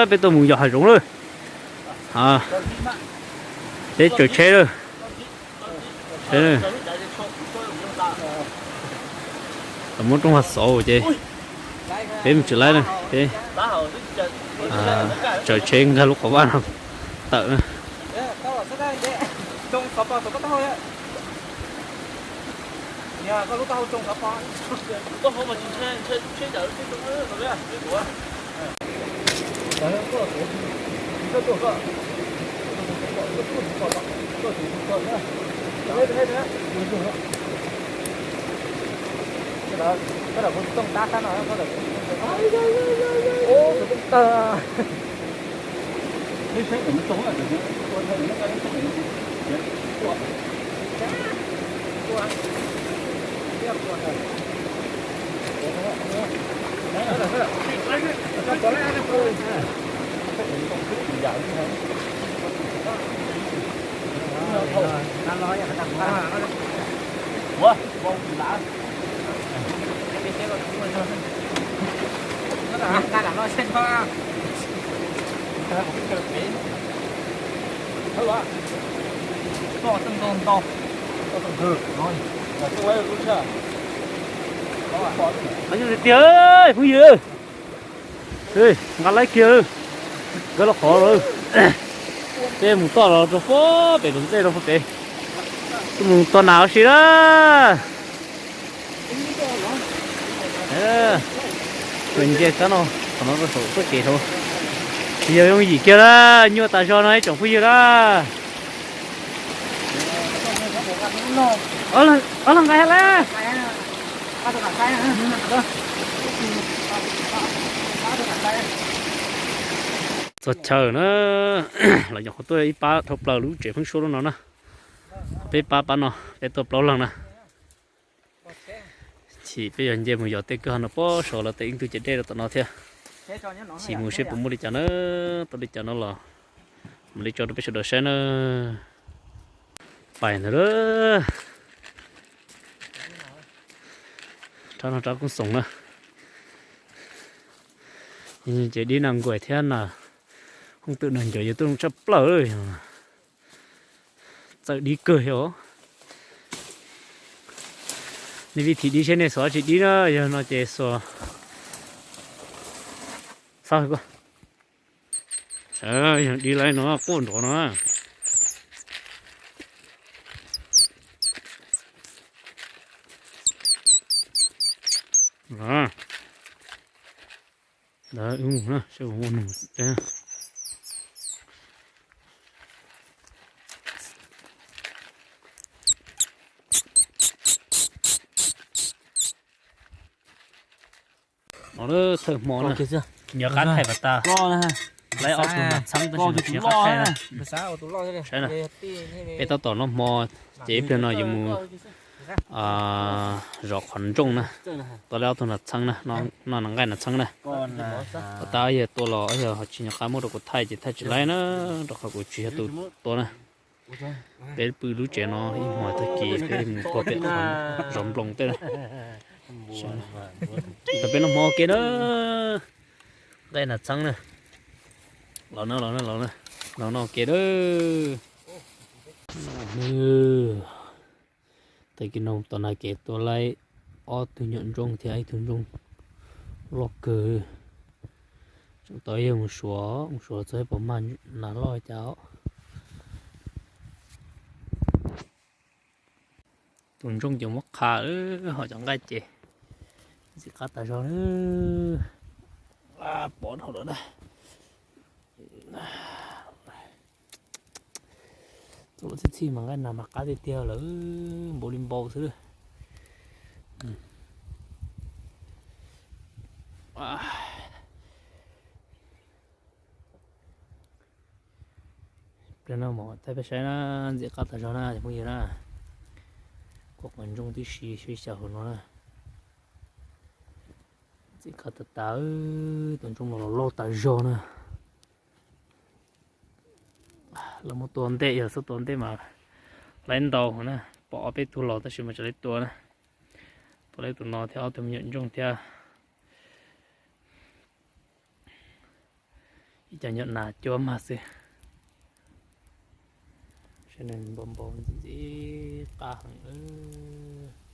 Peb tuaj mus yos hav zoov lawm. Peb tsaws tsheb lawm. Tau muab roob hav xauv ces peb mus tsis laib na, peb tsaws tsheb nkag lub qhov vaj no tawm na. Tiag, phooj ywg, nqa laib kiag, nkag los qhov lawm. Peb mus toj los rau pem, pem tus ntej rau pem, mus toj nas ua si na. Tsuas nce kab no, qhov no rau saum txoj kev hauv. Yog yooj yim kiag na, nyuaj tas zog no ib tsoom phooj ywg na. Ob leeg nqa hab lawm. Txog chaw na, los nyuam qhuav tuaj ib pab dhau plaws lub tsev pheeb suab lub no na. Peb pab pab no, peb tuaj plaub leeg na. Chim peb yog nce mus yos tej kwj ha no pob saud los tej ib tug ces dej rau tom no thiab. Chim mus seb puas muaj li cas na, tau li cas no los mam li tso rau peb sawv daws saib na. Pais ntawd lawm. Rab no rab koob xoom na. Ces dib nas nkuaim thiab nas hooj twm nas ncuav yuav tuaj zoo tshaj plaws. Txawm dib kawg os. Nej vij thim dib seb nej xuas tsis dib na, yog no ces xuas. Yog dib laib no quaj nrov no. Ntawd mus na, seb puas muaj nug. No thawj hmo na, nyuam qab thaij pas tas, laib ob tug nas txheeb tab sis tsis nyuam qab thaij na. Saib na, peb tab tom noj hmo ces ib pliag no yuav mus zov qhov ntsooj na, tua laib ob tug nas txheeb na, noj nas nqaij nas txheeb na. Pas tas yog tua los yog ho tsis nyuam qab muab rau kuv thaij ces thaij tsis laib na, rau qhov kuv tsis yog tus tua na. Peb pw lub tsev no ib hmo tag kis peb mus puag pem zov nploos tej na. Tau peb noj hmo ua ke na. Nqaij nas txheeb na. Los na, los na, los na. Los noj ua ke na. Tag kis no tom nas kev tua laib ob tug nyuam ntsooj thiab ib tug ntsooj loj kawg. Tseem tau ib yam mus suav, mus suav txog puas mag nas loj cas os. Tus ntsooj ces muab qha lawm, ho cov nqaij ces ntxim qab tas zog na. Pov dhau lawm na. Tus txhij txhij mas nqaij nas mas qab tiag tiag lawm, npaum li npau xwb. Pliag no mam thaij peb saib na, ntxim qab tas zog na cov phooj ywg na. Kuj qhov ntsooj tib si xyov xyaw hauv no na. Ntxim qab tas tas, tus ntsooj no los loj tas zog na. Lawv muab tua ntej, yog txhob tua ntej mas laib ntau na, pom ob peb tug los tab sis mas tsis laib tua na. Tua laib tus no thiab ob tug me nyuam ntsooj thiab. Ib Cov nyuam nas cuab mag xwb. Saib nws npau npau ntxim ntxim qab heev lawm.